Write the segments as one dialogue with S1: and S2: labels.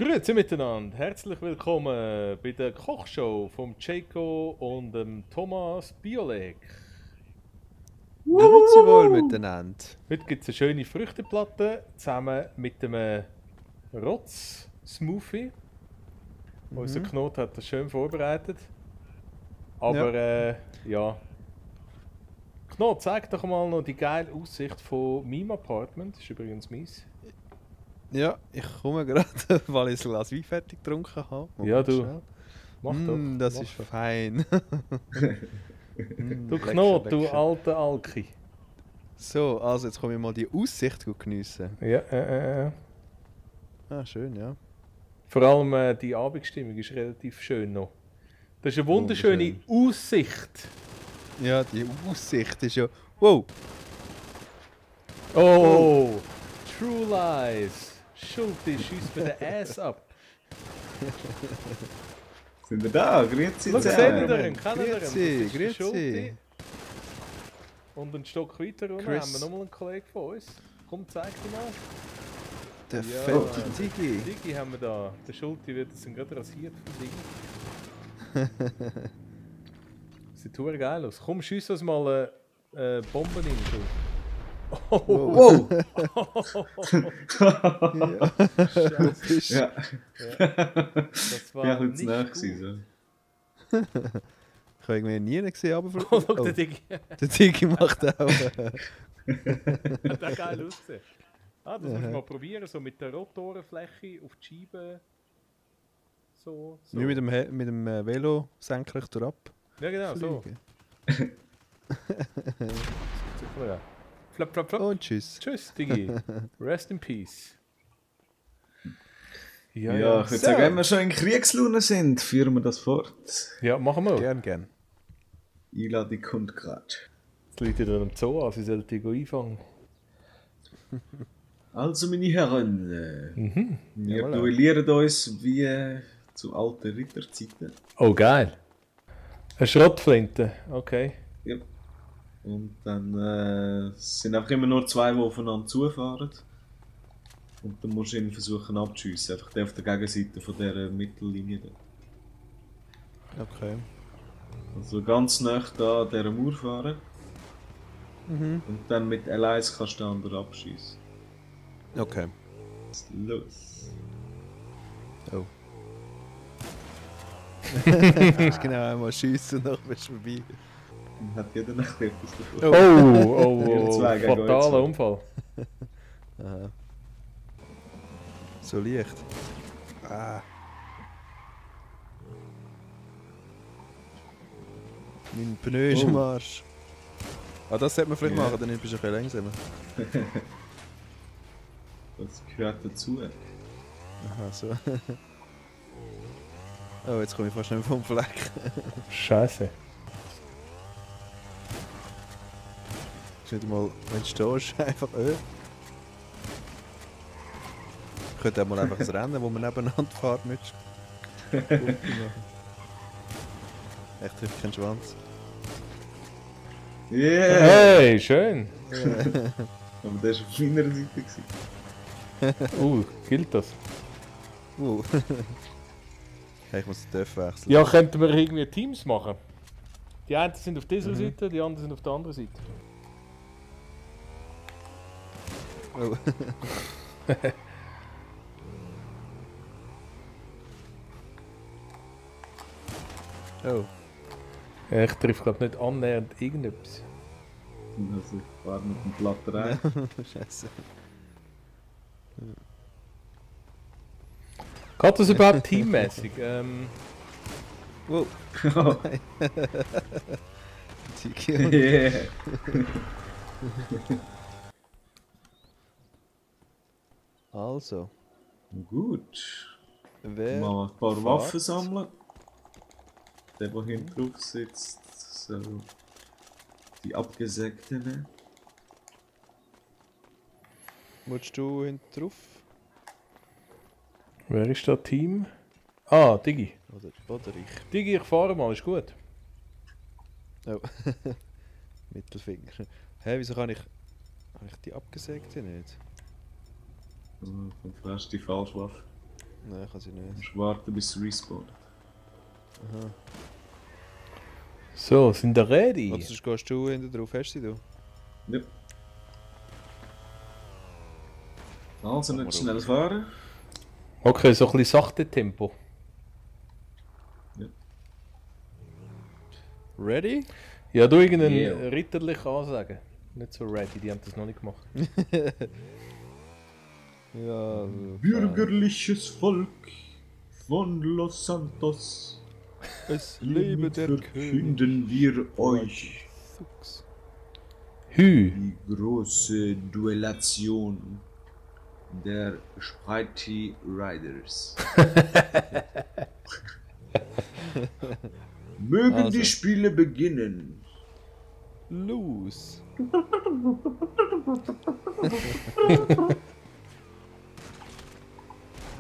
S1: Grüezi miteinander, herzlich willkommen bei der Kochshow vom Jaco und dem Thomas Biolek.
S2: Grüezi wohl miteinander.
S1: Heute gibt es eine schöne Früchteplatte zusammen mit einem Rotz-Smoothie. Unser Knot hat das schön vorbereitet. Aber ja. Knot, zeig doch mal noch die geile Aussicht von meinem Apartment. Das ist übrigens meins.
S2: Ja, ich komme gerade, weil ich ein Glas Wein fertig getrunken habe.
S1: Ja, du.
S2: Schnell.
S1: Mach doch.
S2: Das
S1: mach
S2: ist
S1: doch.
S2: fein.
S1: Du
S2: lecker,
S1: Knot, du
S2: lecker.
S1: alter Alki.
S2: So, also jetzt komme ich mal die Aussicht geniessen.
S1: Ja.
S2: Ah, schön, ja.
S1: Vor allem die Abendstimmung ist relativ schön noch. Das ist eine wunderschöne Aussicht.
S2: Ja, die Aussicht ist ja... Wow!
S1: Oh! True Lies! Schulte, schießt mir den Ass ab.
S3: Sind wir da? Grüezi
S1: Schau, sehen wir ihn, kennen wir ihn.
S2: Grüezi,
S1: Das ist der Schulte.
S2: grüezi.
S1: Und einen Stock weiter unten
S2: Chris.
S1: haben wir nochmal einen Kollegen von uns. Komm, zeig dir mal.
S2: Der
S1: Ja.
S2: fette Digi.
S1: Digi haben wir da. Der Schulte wird jetzt gerade rasiert von Digi. Sieht total geil aus. Komm, schiess uns mal Bomben rein, Schulte. Oh,
S3: Wow!
S1: Scheiße.
S3: Ja,
S1: Das
S3: ich
S1: war
S3: war ein
S1: nicht
S3: bisschen nah
S1: gut.
S3: gewesen.
S2: Ich habe irgendwie nie gesehen, aber...
S1: Oh, schau, der Digi.
S2: der Digi macht auch...
S1: Hat auch geil ausgesehen. Ah, das musst du mal probieren, so mit der Rotorenfläche auf die Scheibe. So.
S2: Wie mit dem Velo senkrecht ab.
S1: Ja, genau, so.
S2: Fliegen.
S1: Super, ja. Flap, flap, flap.
S2: Und tschüss.
S1: Tschüss, Digi. Rest in peace.
S3: Ja, ich würde sagen, wenn wir schon in Kriegslaune sind, führen wir das fort.
S1: Ja, machen wir.
S2: Gern.
S3: Einladung kommt gerade.
S1: Jetzt liegt wieder im Zoo an, sie sollte die einfangen.
S3: Also, meine Herren, wir
S1: Jawohl.
S3: duellieren uns wie zu alten Ritterzeiten.
S1: Oh, geil. Eine Schrottflinte, okay.
S3: Ja. Und dann sind einfach immer nur zwei, die aufeinander zufahren. Und dann musst du ihn versuchen abzuschiessen. Einfach der auf der Gegenseite von dieser Mittellinie.
S2: Okay.
S3: Also ganz nah da an dieser Mauer fahren. Und dann mit L1 kannst du den anderen abschiessen.
S2: Okay.
S3: Los.
S2: Oh. Du musst genau einmal schiessen und dann bist du vorbei.
S3: Dann hat jeder noch etwas davon.
S1: Oh,
S3: Zwei gegen euch
S1: fataler
S3: zwei.
S1: Unfall.
S2: Aha. So leicht. Ah. Mein Pneu ist am Arsch. Ah, das sollte man vielleicht
S3: Ja.
S2: machen, dann bist du ein bisschen langsamer.
S3: Das gehört dazu.
S2: Aha, so. Oh, jetzt komme ich fast nicht mehr vom Fleck.
S1: Scheiße.
S2: Ist nicht mal, wenn du stehst, einfach Ich könnte auch mal einfach ein Rennen, wo man nebeneinander fährt, mit Punkte machen. Echt trifft keinen Schwanz.
S3: Yeah!
S1: Hey, schön.
S3: Aber der war auf meiner Seite. Gewesen.
S1: Gilt das?
S2: Hey, ich muss den Dörf wechseln.
S1: Ja, könnten wir irgendwie Teams machen? Die einen sind auf dieser Seite, die anderen sind auf der anderen Seite.
S2: Oh. Oh.
S1: Ja, ich treffe gerade nicht annähernd irgendetwas.
S3: Also ich fahre mit dem Blatt rein.
S2: Scheiße.
S1: Geht das überhaupt teammäßig?
S2: Wow.
S3: Oh,
S2: Tiki.
S3: yeah!
S2: Also,
S3: Gut.
S2: wer
S3: Mal ein paar
S2: fährt?
S3: Waffen sammeln. Der, der hinten drauf sitzt, soll die abgesägte nehmen.
S2: Willst du hinten drauf?
S1: Wer ist da Team? Ah, Digi.
S2: Oder ich?
S1: Digi, ich fahre mal, ist gut.
S2: Oh. Mittelfinger. Hä, wieso kann ich... Habe ich die abgesägte nicht?
S3: Also, du hast die falsche Waffe.
S2: Nein, kann sie
S3: Du
S2: nicht.
S3: musst warten, bis es respawnt.
S2: Aha.
S1: So, sind wir ready?
S2: Oder sonst gehst du hinten drauf, hast du sie da?
S3: Ja. Also nicht schnell fahren.
S1: Okay, so ein bisschen sachte Tempo.
S2: Ready?
S1: Ja, du irgendeinen
S3: Yeah.
S1: ritterlich ansagen. Nicht so ready, die haben das noch nicht gemacht.
S2: Ja,
S3: Bürgerliches Volk von Los Santos.
S2: es lebe der König.
S3: Verkünden wir euch
S2: Fuchs.
S1: Hü.
S3: die große Duellation der Spritey Riders. Mögen
S2: Also.
S3: die Spiele beginnen.
S2: Los.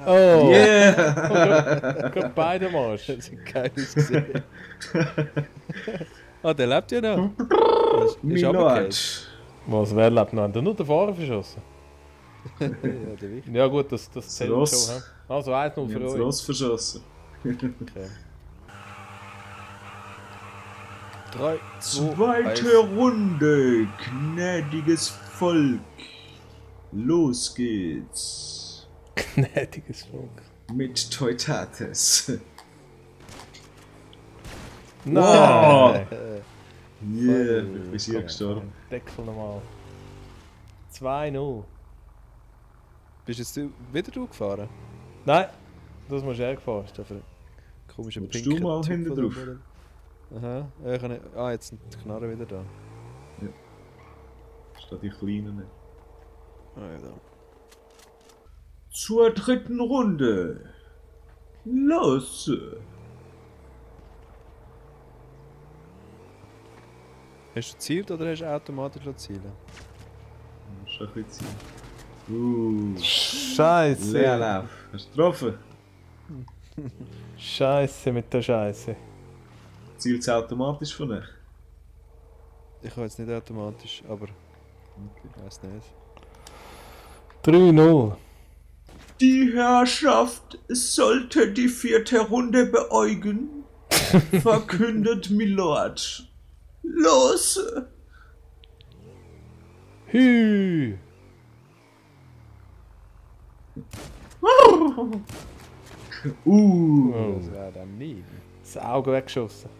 S1: Oh,
S3: Yeah!
S1: gerade beide am Arsch.
S2: Das ist geil ausgesehen. Ah, der lebt ja noch. Ist runtergefallen.
S3: Milord.
S1: Was, wer lebt noch? Hat er nur den Fahrer verschossen?
S2: Ja, der Wicht.
S1: Ja gut, das zählt
S3: Ross.
S1: schon. He? Also 1-0
S3: Wir
S1: für
S3: haben das
S1: euch.
S3: Ross verschossen.
S2: Okay. 3, 2,
S3: Zweite Runde, gnädiges Volk. Los geht's.
S1: Gnädiges Volk.
S3: Mit Teutates.
S1: Nein!
S3: Yeah, ich bin hier gestorben.
S1: Deckel nochmal. 2-0.
S2: Bist jetzt du wieder du gefahren?
S1: Nein, das musst du gefahren.
S2: Ist da für ein komischer
S3: Willst
S2: pinker
S3: du mal
S2: Typ
S3: hinten
S2: da
S3: drauf?
S2: vorne? Aha, ja, ich kann nicht. Ah, jetzt sind die Knarren wieder da.
S3: Statt die Kleinen.
S2: Ah, ja, da.
S3: Zur dritten Runde. Los.
S2: Hast du gezielt oder hast du automatisch zielen?
S3: Schon ein bisschen.
S1: Scheiße!
S3: Leerlauf. Hast du getroffen?
S1: Scheiße mit der Scheiße.
S3: Zielt es automatisch von euch?
S2: Ich habe jetzt nicht automatisch, aber ich weiß nicht.
S1: 3-0.
S3: Die Herrschaft sollte die vierte Runde beäugen, verkündet Milord. Los!
S1: Hü! Oh.
S2: Das wäre dann nie.
S1: Das Auge weggeschossen.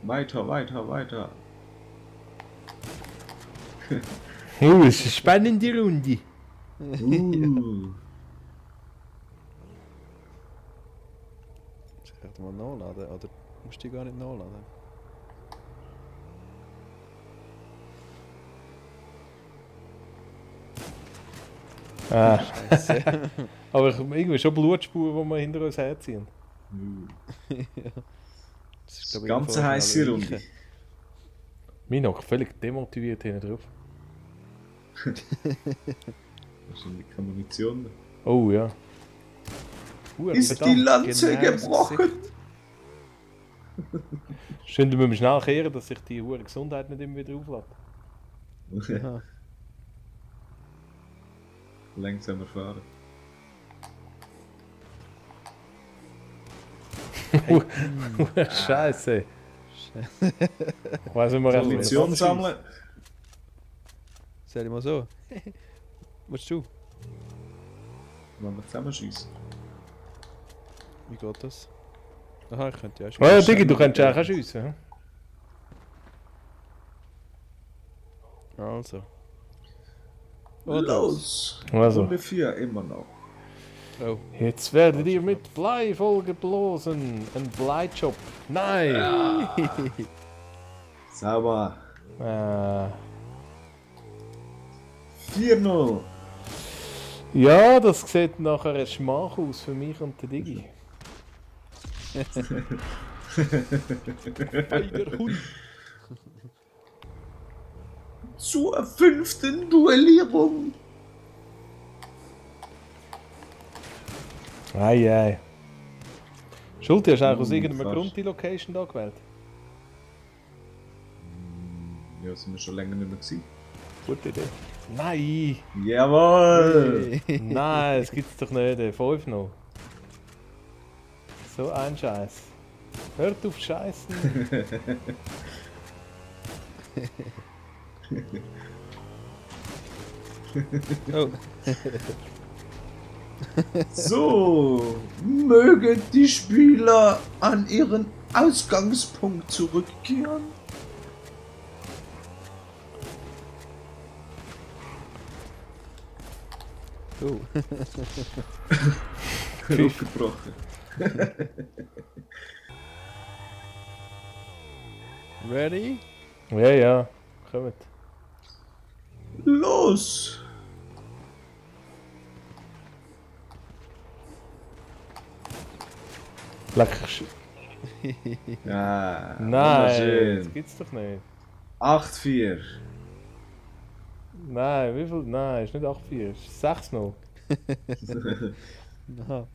S3: Weiter, weiter, weiter.
S1: Es ist eine spannende Runde.
S2: Soll ich mal nachladen? Oder musst du die gar nicht nachladen?
S1: Ah,
S2: Scheiße.
S1: aber irgendwie schon Blutspuren, die wir hinter uns herziehen.
S2: Das ist,
S3: Das
S2: glaub ich,
S3: ganze
S2: vorher
S3: heisse
S2: alle
S3: Runde.
S2: Weichen.
S1: Minok völlig demotiviert hinten drauf.
S3: Wahrscheinlich keine Munition mehr.
S1: Oh ja.
S3: Ist die
S1: Verdammt.
S3: Lanze
S2: genau ins
S3: gebrochen?
S1: Schön, dass wir schnell kehren, dass sich die hohe Gesundheit nicht immer wieder auflädt.
S2: Aha.
S3: Langsamer fahren.
S1: Scheiße. Ich weiss nicht mehr,
S2: So,
S3: Munition sammeln.
S2: Soll ich mal so? Musst du?
S3: Wollen wir zusammenschiessen?
S2: Wie geht das? Aha, ich könnte ja
S1: Oh
S2: schon.
S1: ja, Digi, du kannst auch schiessen. Hm?
S2: Also.
S3: Los!
S1: Also,
S3: Runde 4 immer noch.
S2: Oh.
S1: jetzt werdet ihr mit Blei vollgeblasen. Ein Bleijob. Nein!
S3: Sauber. 4-0.
S1: Ja, das sieht nachher ein Schmach aus für mich und den Digi.
S2: Feiger Hund.
S3: Zur 5. Duellierung.
S1: Ei. Schulti, hast du eigentlich aus irgendeinem
S3: fast.
S1: Grund die Location da gewählt?
S3: Ja, sind wir schon länger nicht mehr gewesen.
S1: Gute Idee. Nein!
S3: Jawohl!
S1: Nein, das gibt's doch nicht. 5 noch. So ein Scheiß. Hört auf Scheißen.
S2: Oh.
S3: So, mögen die Spieler an ihren Ausgangspunkt zurückkehren.
S2: Oh.
S3: Aufgebrochen.
S2: Ready?
S1: Ja, ja. Kommt.
S3: Los!
S1: Lecker.
S3: Ja,
S1: Nein, das
S3: wunderschön.
S1: gibt's doch nicht.
S3: 8-4.
S1: Nein, wie viel? Nein, ist nicht 8-4, ist 6-0.
S2: Aha.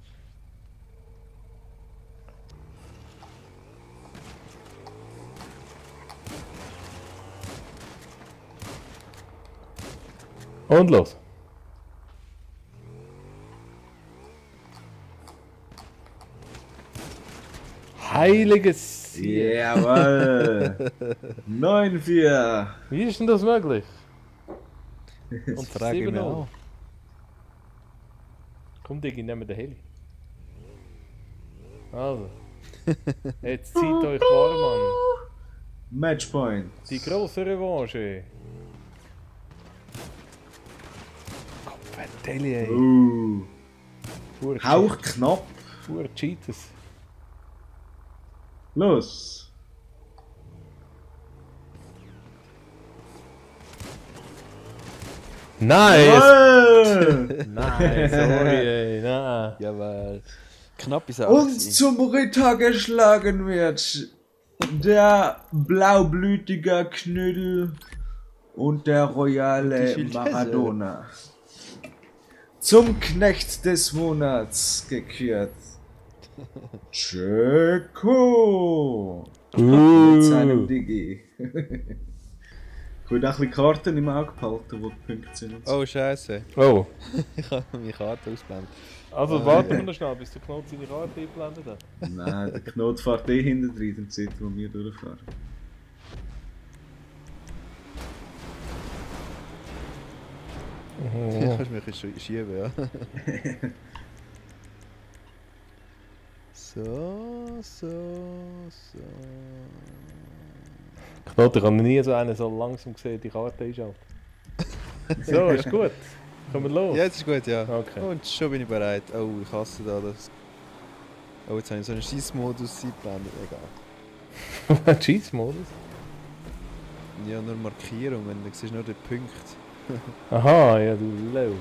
S1: Und los. Heiliges Ziel.
S3: Jawohl. 9-4.
S1: Wie ist denn das möglich? Und
S2: Frage ich mich
S1: 7-0.
S2: auch.
S1: Komm, Digi, nehmen wir den Heli. Also. Jetzt zieht euch warm an.
S3: Matchpoint.
S1: Die grosse Revanche. Kopfvertelli, ey. Pur
S3: Hauch knapp.
S1: Pur Cheaters.
S3: Los.
S1: Nein!
S3: Jawohl.
S1: Nein, sorry, ey. Nein.
S2: Jawohl. Knapp ist er
S3: Und zum Ritter geschlagen wird der blaublütige Knödel und der royale
S2: Und die Schildkröte.
S3: Maradona. Zum Knecht des Monats gekürt. Checo! Mit seinem Digi. Ich will auch ein bisschen Karten im Auge behalten, wo die Punkte sind. Und so.
S2: Oh, Scheiße.
S1: Oh.
S2: Ich habe meine Karte ausgeblendet.
S1: Also warten wir noch schnell, bis der Knot seine Karte eingeblendet hat.
S3: Nein, der Knot fährt eh hinten drin, dann sieht er, wo wir durchfahren.
S2: Du kannst mich ein bisschen schieben, ja. So.
S1: Knot, ich habe noch nie so einen so langsam gesehen, die Karte einschalten. So, ist gut. Kommen wir los?
S2: Ja, jetzt ist gut, ja.
S1: Okay.
S2: Und schon bin ich bereit. Oh, ich hasse da das. Oh, jetzt habe ich so einen Schießmodus eingeblendet. Egal.
S1: Cheese-Modus?
S2: Ja, nur Markierungen, du siehst nur den Punkt.
S1: Aha, ja, du Lau.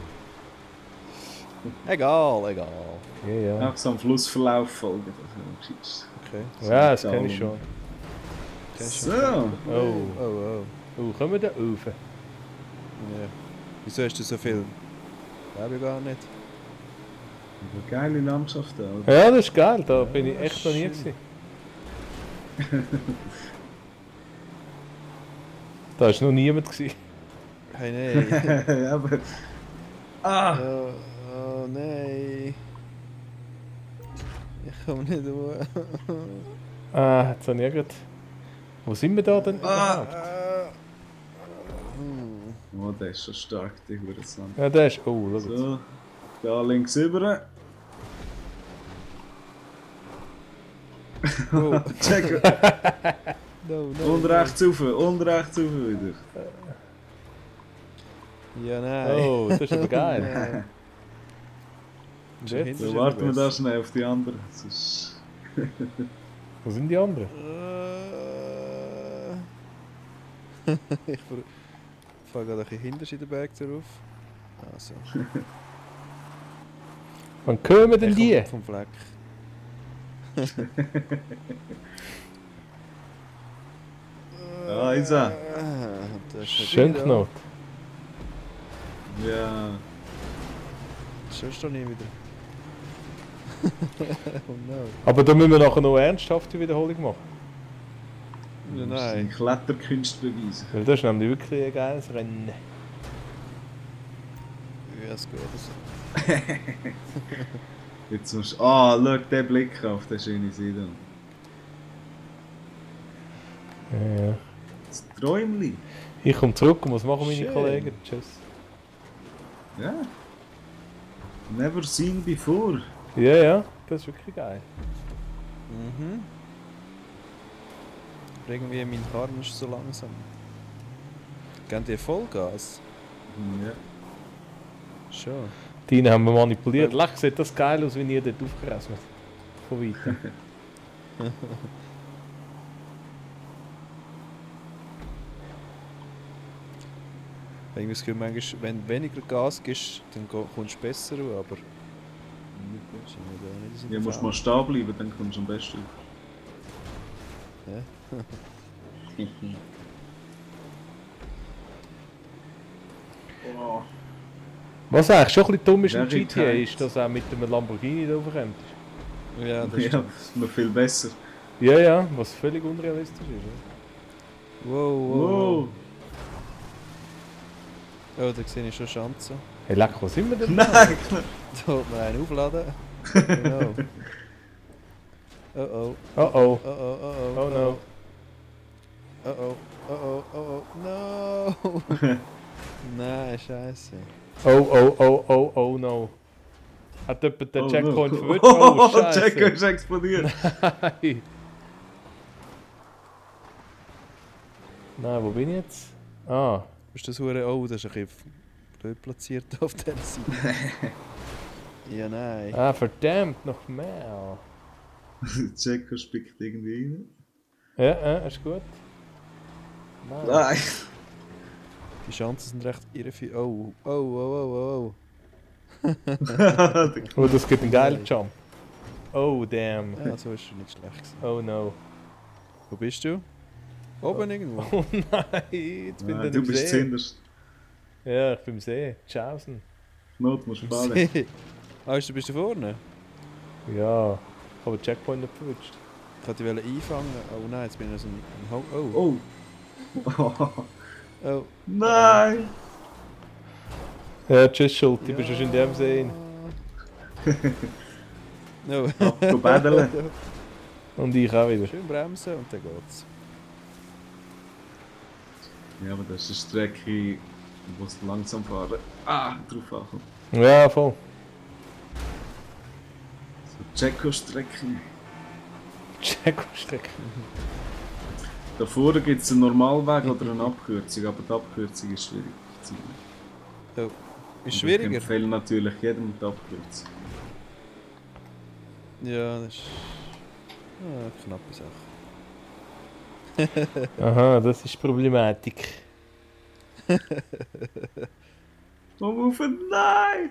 S2: Egal.
S1: Ja, ja.
S3: Auch so am Flussverlauf folgen.
S2: Okay.
S1: Ja, das kenne ich schon.
S3: So.
S1: Oh. Oh, kommen wir da rauf?
S2: Ja. Wieso hast du so viel? Glaube ich gar nicht.
S3: Eine geile Landschaft da, oder?
S1: Ja, das ist geil, da bin ich echt noch nie gewesen. Da war noch niemand gewesen.
S2: Hey, nein.
S3: Aber. Ah!
S2: Oh, nein. Ich komme nicht hoch.
S1: Ah, jetzt habe ich gerade... Wo sind wir da denn überhaupt?
S3: Oh, der ist schon stark, die Hurensohn.
S1: Ja, der ist... Oh, schau jetzt.
S3: So, da links rüber.
S2: Oh.
S3: Check.
S2: No.
S3: Und rechts rauf wieder.
S2: Ja, nein.
S1: Oh, das ist aber geil.
S2: Nein.
S1: Und jetzt?
S3: So, warten wir da schnell auf die anderen. Sonst...
S1: Wo sind die anderen?
S2: Ich fahre gerade ein bisschen hinterst in den Berg drauf. Also.
S1: Wann kommen denn die?
S2: Vom Fleck.
S3: Da ist er.
S2: Das ist
S1: Schön
S2: wieder.
S1: Knot.
S3: Ja.
S2: Schon stehe ich wieder. Oh no.
S1: Aber da müssen wir nachher noch ernsthaft die Wiederholung machen.
S2: Ja,
S3: Nein.
S2: nein.
S3: Kletterkünste beweisen.
S1: Weil das ist nämlich wirklich ein geiles Rennen.
S2: Ja, es geht so.
S3: Jetzt musst du... Ah, schau den Blick auf den schönen See da.
S1: Ja.
S3: Das Träumli.
S1: Ich komme zurück und was machen meine
S2: Schön.
S1: Kollegen? Tschüss.
S3: Ja. Never seen before.
S1: Ja, ja, das ist wirklich geil.
S2: Mhm. Aber irgendwie mein Karren ist so langsam. Gehen die Vollgas?
S3: Ja.
S2: Schon.
S1: Die haben wir manipuliert. Lach, sieht das geil aus, wie ihr dort aufgerasselt. Von weitem.
S2: Irgendwie das Gefühl, manchmal, wenn du weniger Gas gibst, dann kommst du besser raus, aber... Ist irgendwie nicht so
S3: Ja,
S2: der
S3: musst
S2: Fall.
S3: mal stehen bleiben, dann kommst du am besten.
S2: Ja.
S3: Oh.
S1: Was eigentlich schon ein bisschen dumm ist im
S3: Very
S1: GTA,
S3: tight.
S1: ist, dass er mit dem Lamborghini da raufkommt.
S2: Ja, das
S3: Ja,
S2: stimmt.
S3: das ist noch viel besser.
S1: Ja, ja, was völlig unrealistisch ist.
S2: Wow, wow,
S3: Wow.
S2: wow. Oh, da sehe ich schon Chancen.
S1: Hey, leck, wo sind wir denn?
S3: Nein!
S2: Da hat man einen aufladen. Genau. Oh oh.
S1: Oh oh.
S2: Oh oh, oh oh.
S1: Oh no.
S2: Oh oh, oh oh, oh oh. No! Nein, scheiße.
S1: Oh oh oh oh oh no. Hat jemand den
S3: Oh,
S1: Checkpoint
S3: no.
S1: verwirrt? Oh,
S3: Checker
S1: scheiße.
S3: ist explodiert.
S1: Nein. Nein, wo bin ich jetzt? Ah.
S2: Ist das hure? Oh, das ist ein bisschen blöd platziert auf der Seite. Ja, nein.
S1: Ah, verdammt, noch mehr.
S3: Checker spickt irgendwie rein.
S1: Ja, ist gut. Nein.
S3: Nein!
S2: Die Chancen sind recht irreführend. Oh, oh, oh, oh,
S1: Oh, das gibt einen geilen Jump. Oh, damn.
S2: oh. Ja, so ist schon nicht schlecht gewesen.
S1: Oh no.
S2: Wo bist du? Oben irgendwo?
S1: Oh nein, jetzt bin
S3: Nein,
S1: ich
S3: du
S1: im
S3: bist
S1: See.
S3: zinderst.
S1: Ja, ich bin im See. Tschaußen.
S3: Not musst du fallen.
S2: Ah, bist du vorne?
S1: Ja, ich habe den Checkpoint nicht verwünscht.
S2: Ich wollte dich einfangen. Oh nein, jetzt bin ich so ein Ho. Oh.
S3: Oh! Oh.
S2: Oh.
S3: Nein!
S1: Ja, tschüss Schuld, du bist schon in dem See.
S2: No.
S3: Go battlen.
S1: Und ich auch wieder.
S2: Schön bremsen und dann geht's.
S3: Ja, aber das ist eine Strecke, wo es langsam fahren. Ah, drauf ankommt.
S1: Ja, voll.
S3: So Checo-Strecke.
S1: Checkstrecke.
S3: Da vorne gibt es einen Normalweg oder eine Abkürzung, aber die Abkürzung ist schwierig. zu ziehen.
S2: Oh. Ist
S3: Und Ich
S2: schwieriger?
S3: empfehle natürlich jedem die Abkürzung.
S2: Ja, das ist. Ah, knappe Sache.
S1: Aha, das ist die Problematik.
S3: Oh, nein!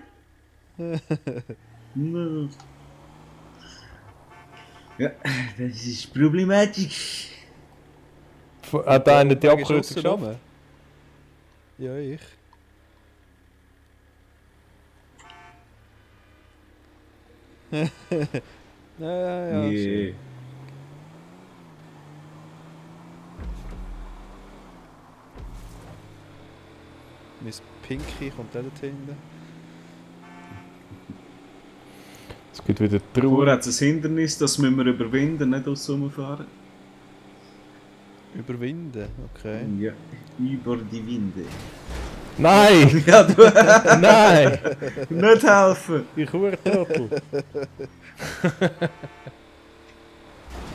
S3: Nein. Ja, das ist problematisch.
S1: Hat einer die
S2: Wegen
S1: Abkürzung
S2: Schussen
S1: geschafft?
S2: rum? Ja, ich. Ja.
S3: Yeah.
S2: Miss Pinky kommt auch dort hinten.
S1: Es gibt wieder
S3: Vorher
S1: Trauer.
S3: hat es ein Hindernis, das müssen wir überwinden, nicht aus rumfahren.
S2: Überwinden, okay.
S3: Ja, über die Winde.
S1: Nein!
S3: Ja, du
S1: Nein!
S3: nicht helfen!
S1: Ich Trottel.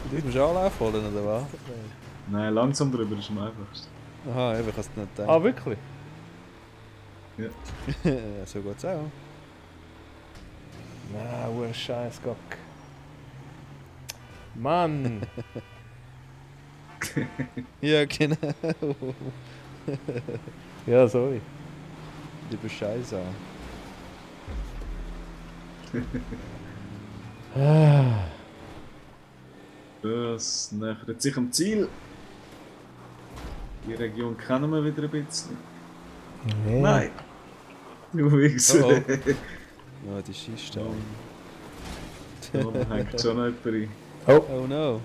S2: Du musst Anlauf holen, oder was?
S3: Nein, langsam drüber ist am einfachsten.
S2: Aha, eben, ich kann es nicht denken.
S1: Ah, wirklich?
S3: Ja.
S2: So geht's auch.
S1: Nein, wo ein Scheiß Gott. Mann!
S2: Ja, genau.
S1: Ja, sorry.
S2: Die Bescheiße an.
S1: Ah.
S3: Das nähert sich am Ziel. Die Region kennen wir wieder ein bisschen.
S1: Ja.
S3: Nein! Du Wichser!
S2: Oh, Ja, die Schießstahl.
S3: Da hängt schon jemand rein.
S1: Oh,
S2: Oh no.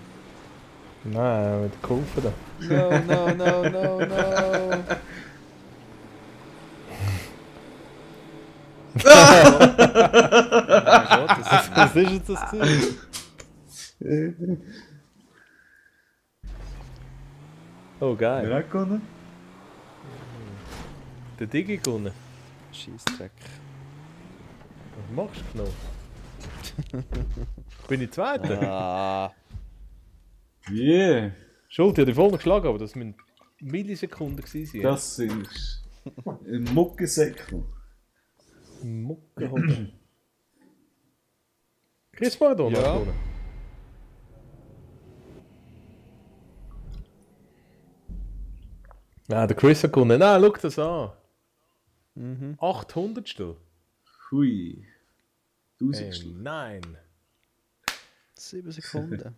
S1: nein, mit geholfen da.
S2: No. Oh mein Gott, das ist
S1: Was ist jetzt das gewesen? Oh geil.
S3: Wer hat gewonnen?
S1: Der Digi gewonnen.
S2: Scheissdreck.
S1: Was machst du noch? Bin ich Zweiter?
S2: Ah.
S3: Yeah!
S1: Schuld, ich habe die voll noch geschlagen, aber das müssen Millisekunden gewesen sein.
S3: Das ist ein Muckensäckel.
S1: Mucke holen. Chris Maradona
S2: Ja.
S1: hat gewonnen. Nein, der Chris hat gewonnen. Nein, schau das an. 800 Stel.
S3: Hui.
S1: Hey,
S3: 1000.
S1: nein.
S2: 7 Sekunden.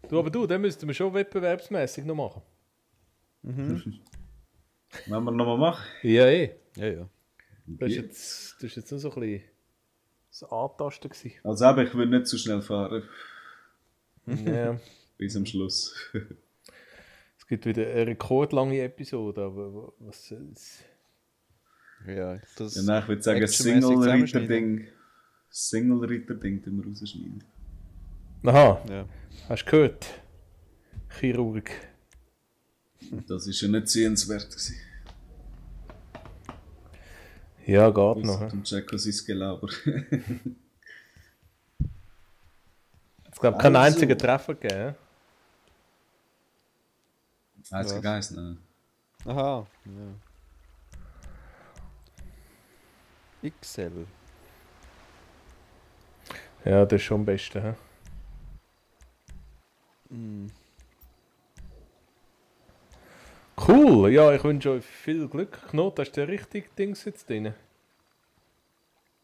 S1: Du, aber den müssten wir schon wettbewerbsmäßig noch machen.
S3: Wenn wir nochmal machen.
S1: Ja, eh.
S2: Ja, ja.
S1: Das war jetzt nur so ein bisschen das Antasten gewesen.
S3: Also eben, ich will nicht zu schnell fahren.
S1: Ja.
S3: Bis am Schluss.
S1: Es gibt wieder eine rekordlange Episode, aber was soll's?
S2: Ja, das
S3: Ja, nein, ich würde sagen,
S2: actionmäßig
S3: Single-Ritter-Ding. Single-Ritter-Ding tun wir rausschneiden.
S1: Aha,
S2: Ja.
S1: hast du gehört? Chirurg.
S3: Das war ja nicht sehenswert gewesen.
S1: Ja, geht noch.
S3: Und Jacko sein Gelaber.
S1: Es gab keinen
S3: Also.
S1: einzigen Treffer gegeben.
S3: Eins gegen eins, nein.
S2: Aha. Ja. XL.
S1: Ja, das ist schon am besten. He? Cool, ja, ich wünsche euch viel Glück. Knot, hast du den richtigen Dings jetzt drin?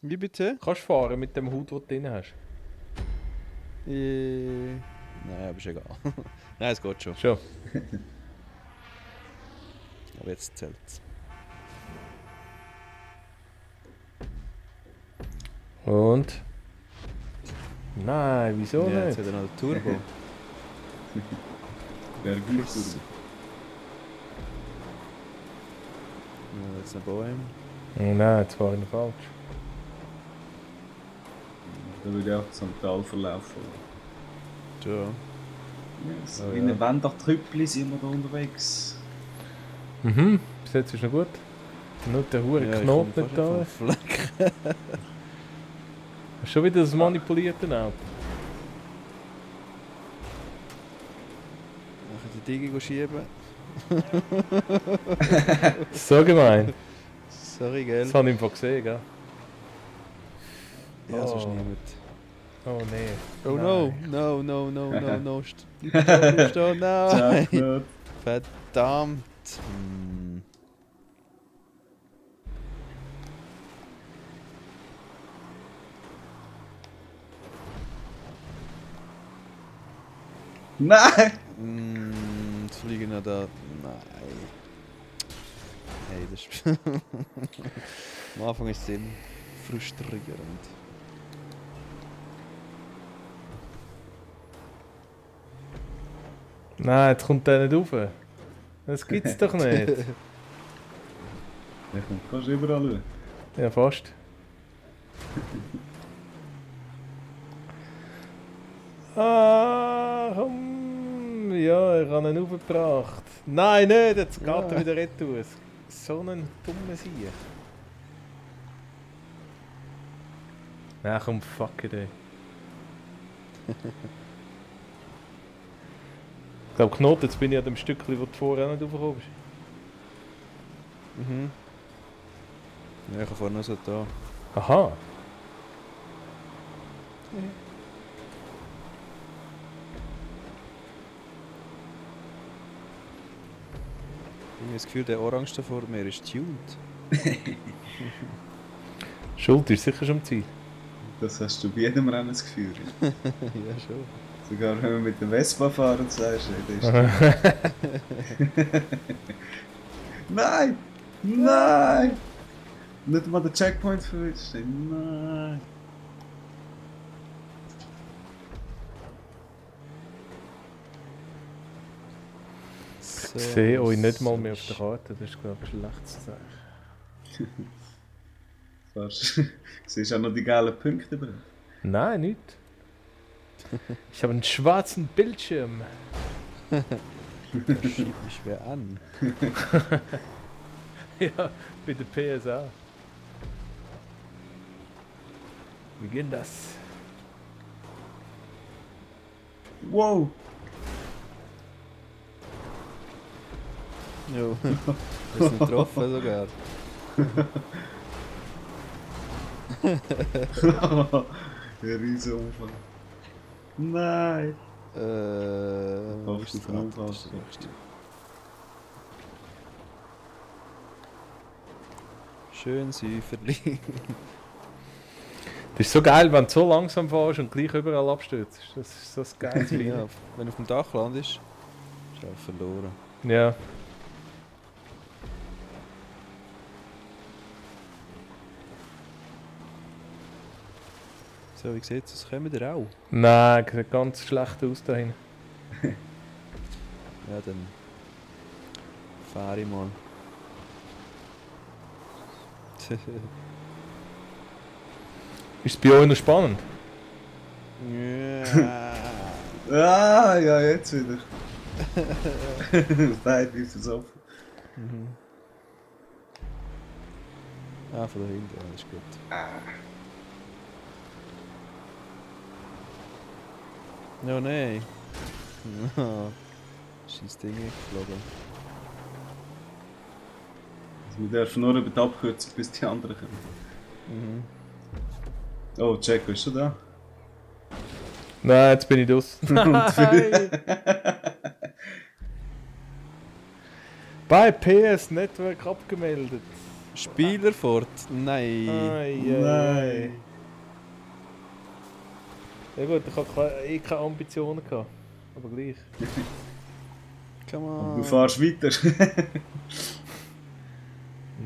S2: Wie bitte?
S1: Kannst du fahren mit dem Hut, den du drin hast?
S2: Nein, aber ist egal. Nein, es geht schon.
S1: Schon.
S2: Aber jetzt zählt's.
S1: Und? Nein, wieso
S2: Ja, jetzt
S1: nicht?
S2: hat er noch den Turbo.
S3: Wer gibt es?
S2: Ja, jetzt ein Bohem.
S1: Oh nein, jetzt war ich noch falsch.
S3: Da würde ich auch zum Tal verlaufen.
S2: Ja.
S3: Yes.
S1: Oh,
S3: In
S1: ja.
S3: den Wendertrüppli sind wir da unterwegs.
S1: Mhm, bis jetzt ist noch gut. Nur der hure
S2: Ja, ich
S1: Knoten
S2: komm
S1: nicht
S2: fast
S1: da.
S2: auf den Fleck.
S1: Hast du schon wieder das manipulierte Auto?
S2: Nachher die Dinge schieben.
S1: So gemein.
S2: Sorry, gell?
S1: Das habe ich im gesehen, gell?
S2: Ja, sonst
S1: Oh.
S2: niemand.
S1: Oh nee.
S2: Oh
S1: Nein.
S2: no, no, no, no, no, no. Bleib stehen, nein!
S3: Jackpot.
S2: Verdammt!
S3: Nein!
S2: Jetzt fliegen noch da. Nein. Hey, das ist. Am Anfang ist es eben frustrierend.
S1: Nein, jetzt kommt der nicht rauf. Das gibt's doch nicht.
S3: Der kommt fast überall schauen.
S1: Ja, fast. Ah, ja, ich habe ihn aufgebracht. Nein, nicht, jetzt geht
S2: Ja.
S1: er wieder retour. So ein dummer Sieg. Ja, komm, fuck it, ey. Ich glaube, Knot, jetzt bin ich an dem Stückchen, wo du vorher nicht raufgekommen bist.
S2: Mhm. Ja, ich habe vorhin noch so da.
S1: Aha.
S2: Ich habe das Gefühl, der Orange da vor mir ist tuned.
S1: Schuld ist sicher schon am Ziel.
S3: Das hast du bei jedem Rennen das Gefühl.
S2: Ja, schon.
S3: Sogar wenn wir mit dem Vespa fahren, sagst du, das ist Nein! Nein! Nicht mal den Checkpoint verwischt. Nein!
S2: So,
S1: Ich sehe euch nicht mal
S2: so
S1: mehr auf der
S2: ist-
S1: Karte, das ist glaube ich ein schlechtes Zeichen.
S3: Fast. Du siehst auch noch die gelben Punkte drin.
S1: Nein, nicht. Ich habe einen schwarzen Bildschirm.
S2: Das schiebt mich schwer an.
S1: Ja, bei der PSA. Wie geht das?
S3: Wow!
S2: Jo. Das ist nicht getroffen sogar.
S3: Der riesen Unfall. Nein!
S2: Wo
S3: Hoffst
S2: ist
S3: du
S2: der
S3: von Unfall?
S2: Das ist der nächste. Schön Säuferli.
S1: Das ist so geil, wenn du so langsam fährst und gleich überall abstürzt. Das ist so das geiles Feeling.
S2: Ja, wenn du auf dem Dach landest, ist du auch verloren.
S1: Ja.
S2: So, wie sieht es aus? Kommen wir auch?
S1: Nein, sieht ganz schlecht aus da hinten.
S2: Ja, dann fahre ich mal.
S1: Ist es bei euch noch spannend?
S2: Ja.
S3: Ah, ja, jetzt wieder. Beide ist versoffen.
S2: Mhm. Ah, von da hinten, ja, das ist gut. No, nein. Ist das Ding geflogen.
S3: Also wir dürfen nur über die Abkürzung, bis die anderen kommen.
S2: Mhm.
S3: Oh, Jack, bist du da?
S1: Nein, jetzt bin ich draus. Nein! Bei PS Network abgemeldet.
S2: Spieler fort? Nein.
S3: Nein!
S1: Ja gut, ich habe keine Ambitionen gehabt. Aber gleich.
S2: Come
S3: Aber
S2: on.
S3: du fährst weiter.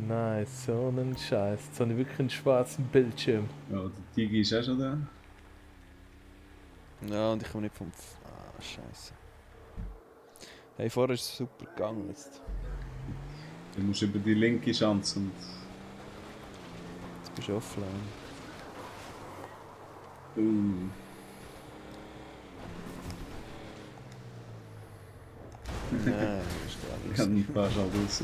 S1: Nein, so einen Scheiß. Jetzt habe ich wirklich einen schwarzen Bildschirm.
S3: Ja, der Tigi ist auch schon da.
S2: Ja, und ich komme nicht vom... Ah, scheiße. Hey, vorher ist es super gegangen jetzt.
S3: Du musst über die linke Schanze und...
S2: Jetzt bist du offline. Nein, das ist gar
S3: Ich
S2: nichts.
S3: kann nicht fast all raus.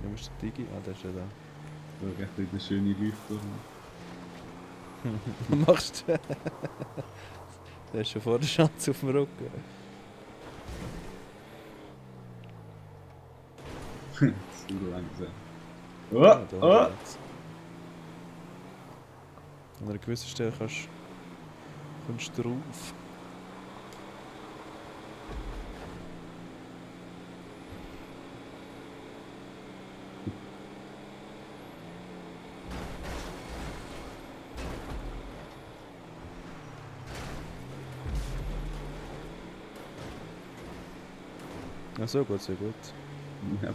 S2: Du musst den Digi... Ah, der ist ja da.
S3: Da geht wieder schöne Leuchtturm.
S2: Was machst du? Der ist schon vor der Schanze auf dem Rücken.
S3: Zu langsam. Oh,
S2: Ja, da
S3: oh!
S2: geht's. An einer gewissen Stelle kommst du drauf. Ja, so gut, so gut.
S3: Ja.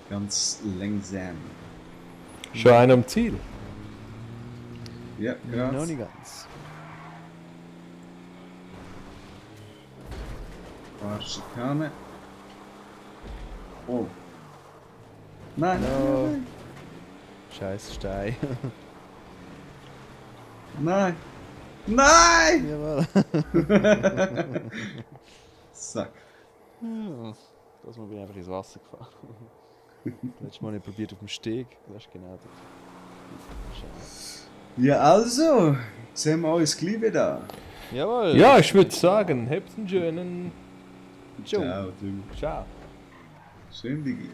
S3: Ganz langsam.
S1: Schon einer am Ziel.
S3: Ja,
S2: Noch
S3: gerade.
S2: nicht ganz.
S3: Paar Schikane. Oh. Nein,
S2: No.
S3: nein,
S2: Scheiß Stein.
S3: nein. Nein!
S2: Jawohl.
S3: Zack.
S2: Ja, das Mal bin ich einfach ins Wasser gefahren. Letztes Mal habe ich probiert auf dem Steg. Das ist genau das. Scheiße.
S3: Ja, also. Sehen wir uns gleich wieder.
S2: Jawohl!
S1: Ja, ich würde sagen, habt einen schönen...
S3: Ciao, du.
S1: Ciao.
S3: Schön, Digi.